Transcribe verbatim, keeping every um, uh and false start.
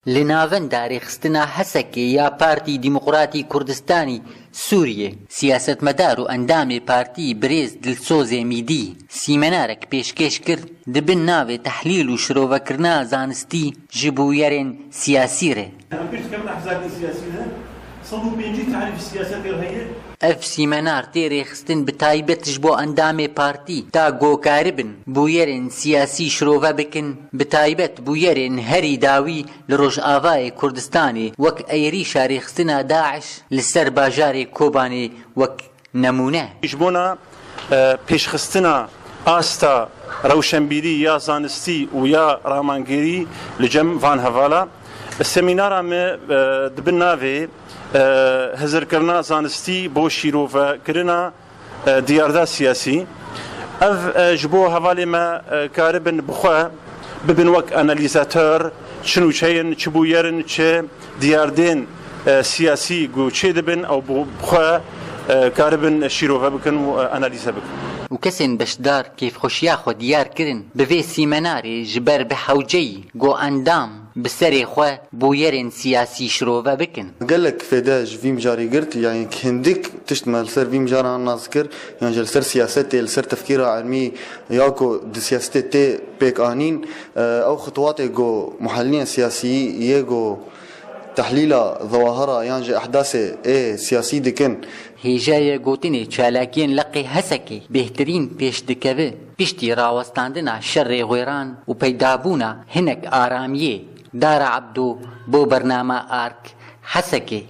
Li navenda rêxistina Hesekê ya Partî Demokratî Kurdistanî Sûriyê, siyasetmedar û endamê partî birêz Dilsozê Mîdî sîmenarek pêşkêş kir di bin navê tehlîl û şirovekirina zanistî ji bûyerên siyasî re. Em pêş dikevin hezarên siyasî de, sed û pêncî tarîf siyasetê heye. Ev sîmenar tê rêxistin bi taybet ji bo endamê partî ta ku karibin bûyerên siyasî şirove bikin, bi taybet bûyerên herî dawî li Rojavayê Kurdistanê wek êrîşa rêxistina DAIŞ li ser bajarê Kobanê wek nemûne. Ji bona, e, pêşxistina asta rewşenbîrî ya zanistî û ya ramangêrî li cem van hevala, semînara me, e, di bin navê, e, hizirkirina zanistî bo şîrovekirina, e, diyarda siyasî. Ev, e, ji bo hevalê me, e, karibin bi xwe bibin wek analizator, çi nûçeyên, çi bûyerin, çi diyardên, e, siyasî ku çêdibin, ew bi xwe, e, karibin şîrove bikin û, e, analîze bikin. Û kesên beşdar kêfxweşiya xwe diyar kirin bi vê sîmenarê ji ber bi hewceyî ku endam bi serê xwe bûyerên siyasî şirove bikin. Gelek fêde ji vî mijarê girt, yanî hindik tişt me li ser vî mijaran nas kir, yan jî li ser siyasetê, li ser tefkîra ilmî ya ku di siyasetê tê pêk anîn, e, ew xitwatê ku muhelînê siyasî yê ku tehlîla zewahira yan jî ehdasê ê siyasî dikin. Hêjayê gotinê çalakiyên leqê Hesekê bêhtirîn pêş dikeve. Piştî rawestandina şerê xwêran û peydabûna hinek aramiyê, Dara Ebdo bo bernama Ark Hesekê.